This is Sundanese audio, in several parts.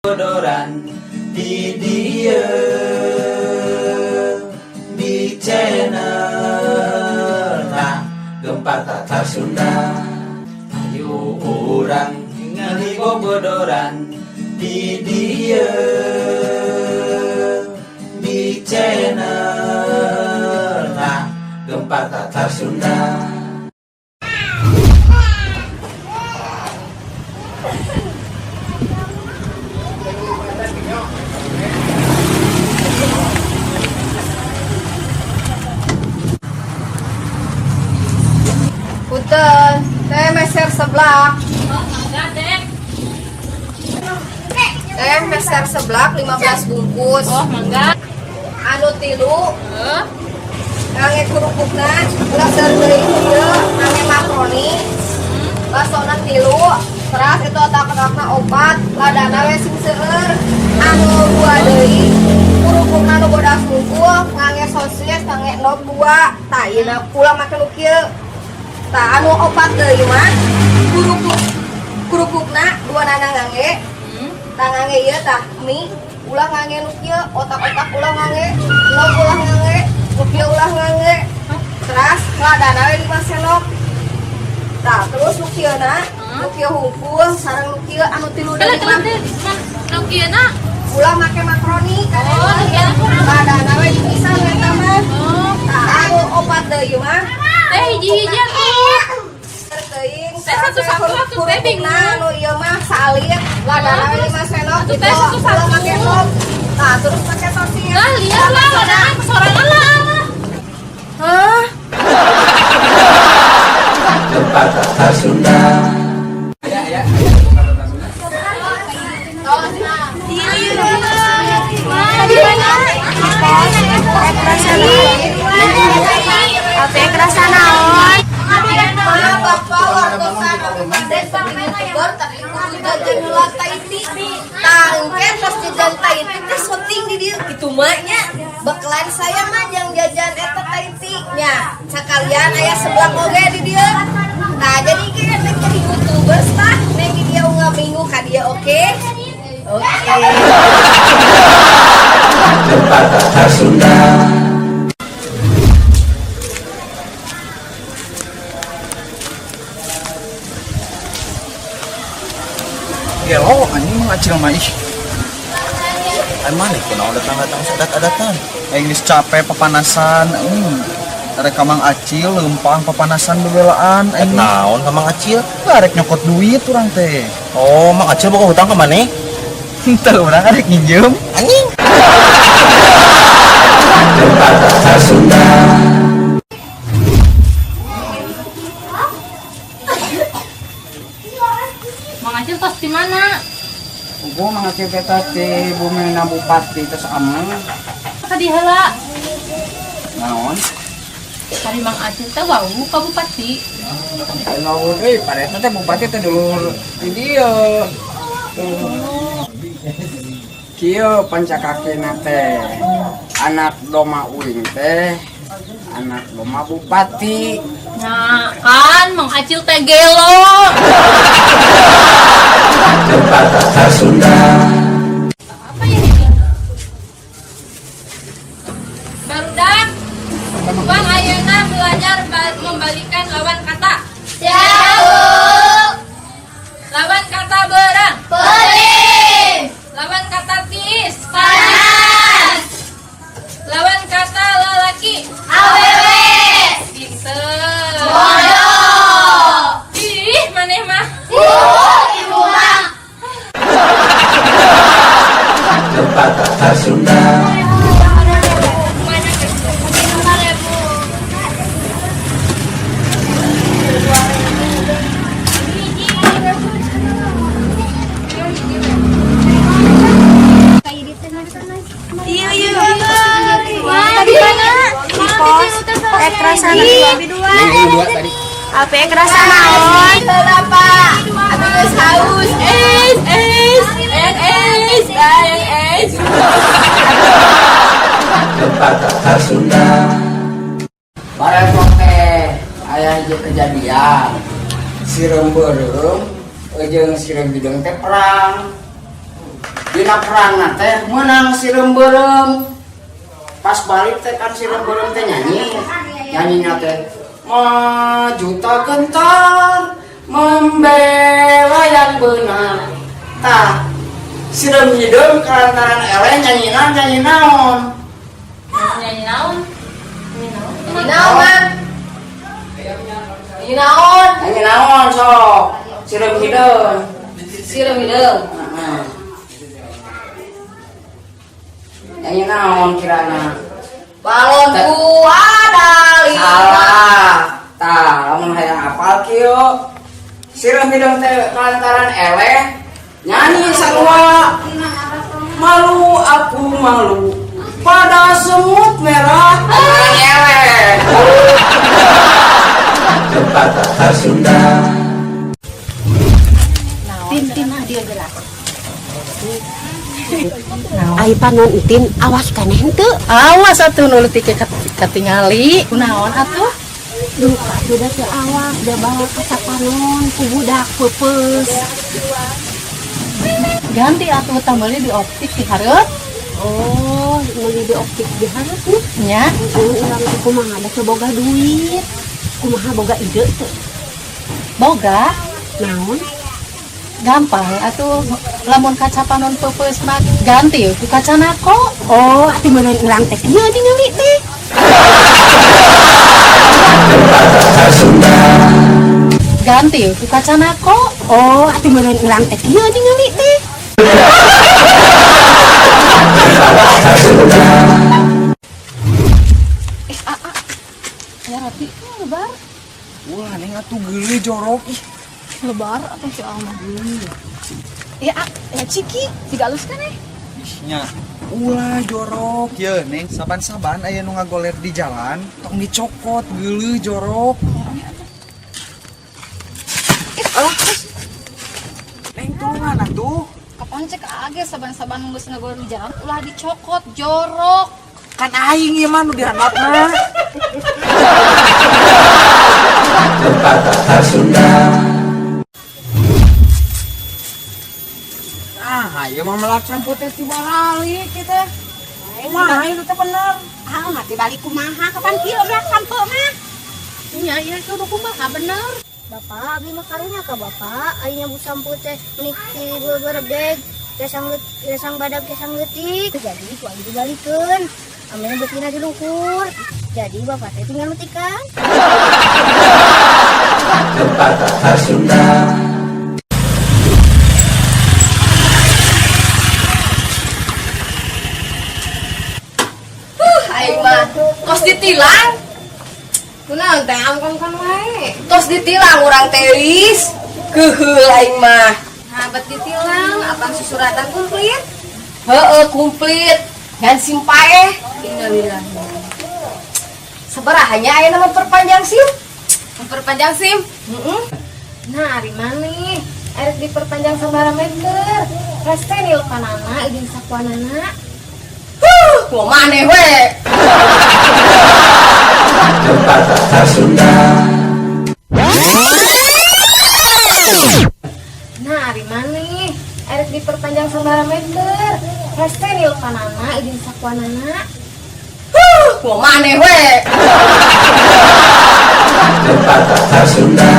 Bodoran di dieu, di channel nah Gempar Tatar Sunda. Ayo urang ningali bobodoran di dieu, di channel nah Gempar Tatar Sunda. Punten, teh meser seblak. Mangga, Teh. Teh meser seblak 15 bungkus. Oh, mangga. Anu tilu, Heuh. Ngangge kerupukna, ulah seueur ieu, ngangge makaroni. Basona tilu, teras itu otak-otakna opat, ladana we sing seueur. Anu dua deui, kerupukna nu bodas bungkul, ngangge sosis, ngangge endog dua. Tah ieu ulah make nu kieu. Tah anu opat deui mah kerupuk kerupukna dua nana ngangge. Tah ngangge ieu tah mie ulah ngangge nu kieu, otak-otak ulah ngangge, endog ulah ngangge, nu kieu ulah ngangge. Teras ladana we 5 sendok. Tah terus nu kieu na, nu kieu hungkul sareng nu kieu anu tilu Kela deui kela mah teh. Man, nu kieu na. Ulah make makaroni kan. Oh, nu kieu na. Ladana we pisan eta mah. Oh. Tah anu opat deui mah Teh hiji-hiji atuh. Teuing. Teh satu-satu atuh, teh bingung. Nah, anu ieu mah salit, ladana we 5 sendok Atuh teh satu-satu. Ulah make endog. Tah terus make sosis. Lah, liar lah, ladana kesorangan lah. Hah? Gempar Tatar Sunda. Ya, ya. Di mana? Apa kerasa naon? Bapak wartosan abi mah youtuber tapi kudu jajan heula Thai tea. Tah engke tos jajan Thai tea teh syuting di dieu kitu mah nya. Bekalan saya mah jang jajan eta Thai tea nya. Sakalian aya seblak oge di dieu. Nah, jadi kieu neng jadi youtuber tah neng di dieu unggal minggu ka dieu, oke? Oke. Gempar Tatar Sunda. Gelo anjing mah ngacil mah ih. Ai maneh kunaon datang-datang sadat-adatan? Aing geus capek papanasan, Rek ka Mang Acil leumpang papanasan bebelaan Rek aing. Naon ka Mang Acil? Rek nyokot duit urang teh. Oh, Mang Acil boga hutang ka maneh? Henteu, urang rek nginjem. Anjing. Gempar Tatar Sunda. Mang Acil tos di mana? Gua Mang Acil teh tos di bumi na bupati terus ameng. Ka dieu heula. Naon? Ari Mang Acil teh wawuh ka bupati. Lalu euy pareta teh bupati teh dulur di dieu. Tuh. Kieu pancakakina teh anak doma uing teh anak doma bupati. Nah, kan Mang Acil teh gelo. Gempar Tatar Sunda. Apa ya ini? Barudak, Bang ayeuna belajar membalikan lawan kata. Siap. Lawan kata beurang, Peuting. Lawan kata tiis, Panas. Lawan kata lelaki, Awewe. Pinter. Bodoh. Ih, maneh mah. Ibu mah. Gempar Tatar Sunda. Banyak ya. Iya. Tadi mana? Di pos. Kerasa Dua tadi. Apa kerasa naon? Heula, Pak. Abi geus haus. Es, es, es, es, es, es. Gempar Tatar Sunda. Bareto teh aya hiji kejadian. Sireum beureum jeung sireum hideung teh perang. Dina perangna teh menang sireum beureum. Pas balik teh kan sireum beureum teh nyanyi. Nyanyinya teh maju tak gentar membela yang benar. Tah, sireum hideung kalantaran eleh nyanyina nyanyi naon? Nyanyi naon? Nyanyi naon, Mang? Nyanyi naon? Nyanyi naon sok? Sireum hideung. Sireum hideung. Heeh. Nyanyi naon kirana? Balonku ada lima. Salah. Tah, lamun hayang apal kieu. Sireum hideung teh kalantaran eleh nyanyi sarua. Malu aku malu pada semut merah. Kalantaran eleh. Pepatah Sunda. Tin tin ah dia gerak. Ai panon Entin awas keneh henteu? Awas atuh nu leutik katingali. Kunaon atuh? Duh, sudah teu awas da bawa kaca panon ku budak peupeus. Ganti atuh tambelnya di optik di hareup. Oh, meuli di optik di hareup nih. Nya. Urang teh kumaha da teu boga duit. Kumaha boga ide teu? Boga. Naon? Gampang atuh lamun kaca panon peupeus mah ganti ku kaca nako. Oh, atuh meureun urang teh kieu ningali teh. Pepatah Sunda. Ganti ku kaca nako. Oh, atuh meureun urang teh kieu ningali teh. Pepatah Sunda. Ya roti lebar. Wah, neng atuh geuleuh jorok ih. Lebar atau si Alma? Ya, ah, ya ciki, tiga alus kan eh? Ih, nya. Ulah jorok ye neng, saban-saban aya nu ngagoler di jalan, tong dicokot geuleuh jorok. Alah, Neng tulungan atuh. Kapan cek age saban-saban geus ngagoler di jalan ulah dicokot jorok. Kan aing ieu mah nu dihandapna. Pepatah Sunda. Ah, ieu mah melak sampeu teh tibalik kitu. Kumaha itu teh bener? Ah, mati balik kumaha kapan kieu melak sampeu mah? Nya ieu kudu kumaha bener. Bapak, abdi mah karunya ka bapak, ari nyabu sampo teh meuni ti berebeg, kesang kesang badag kesang leutik. Jadi ku abdi dibalikeun. Amena beutina di luhur. Jadi bapak teh tinggal metikan. Pepatah Sunda. Aing mah tos ditilang. Kunaon teh angkon kan wae. Tos ditilang urang teh Lis. Keuheul aing mah. Nah, bet ditilang apan susuratan komplit? Heeh, komplit. Ngan SIM paeh. Innalillahi. Sabaraha nya aya memperpanjang SIM? Memperpanjang SIM? Heeh. Nah, ari maneh? Erek diperpanjang sabaraha meter? Reste nilpanana jeung sakuanana. Huh, kumaha maneh we? Pepatah Sunda. Nah, ari maneh? Erek diperpanjang sabaraha meter? Reste nilpanana jeung sakuanana. Huh, kumaha maneh we? Pepatah Sunda.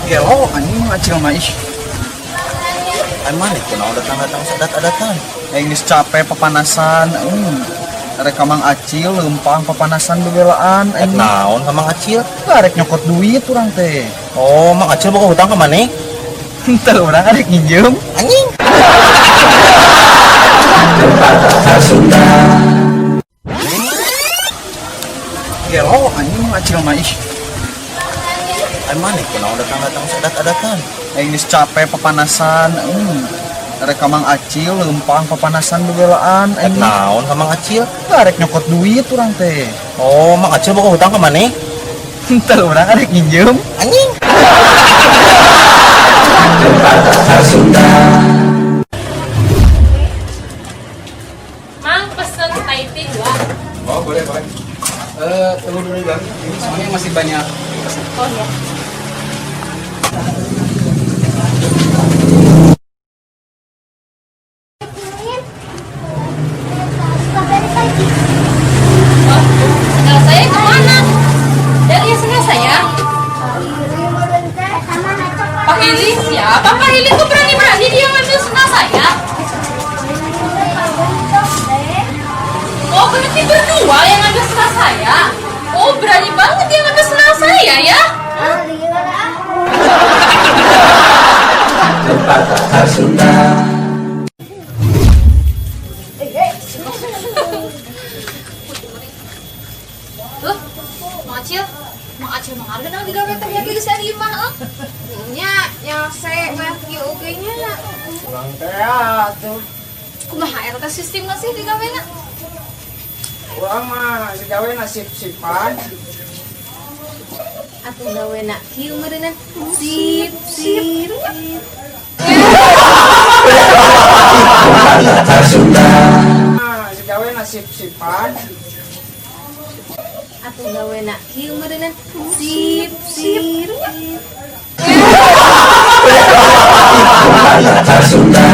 Gelo anjing Acil mah ih. Ai maneh kunaon datang-datang sadat-adatan? Aing geus capek papanasan. Rek ka Mang Acil leumpang papanasan bebelaan Rek aing. naon ka Mang Acil? Rek nyokot duit urang teh. Oh, Mang Acil boga hutang ka maneh? Henteu urang arek nginjem. Anjing. Pepatah Sunda. Gelo anjing Mang Acil mah ih. Ai maneh kunaon datang-datang sadat-adatan? Aing geus capek papanasan. Rek ka Mang Acil leumpang papanasan bebelaan Rek aing. naon ka Mang Acil? Rek nyokot duit urang teh. Oh, Mang Acil boga hutang ka maneh? Henteu urang arek nginjem. Anjing. Pepatah Sunda. Mang pesen Thai tea dua. Oh, boleh, boleh. Eh, tunggu dulu, Bang. Ini soalnya masih banyak. Oh iya. Oh, sendal saya kemana? Dari ya sendal saya. Pak Hili, siapa Pak Hili tuh berani-berani dia ngambil sendal saya? Oh, berarti berdua yang ngambil sendal saya? Oh, berani banget dia ngambil sendal saya ya? Pepatah Sunda. Tuh, Mang Acil, Mang Acil mah harga nang digawe teh ya geus di imah euy. Nya, nyase mah kieu oge nya. Urang teh atuh. Kumaha eta teh sistemna sih digawena? Urang mah digawena sip-sipan. Atuh gawena kieu meureunna. Sip, sip. Pepatah Sunda. Nah, digawena sip-sipan. Atuh gawena kieu meureunna. Sip, sip. Pepatah Sunda.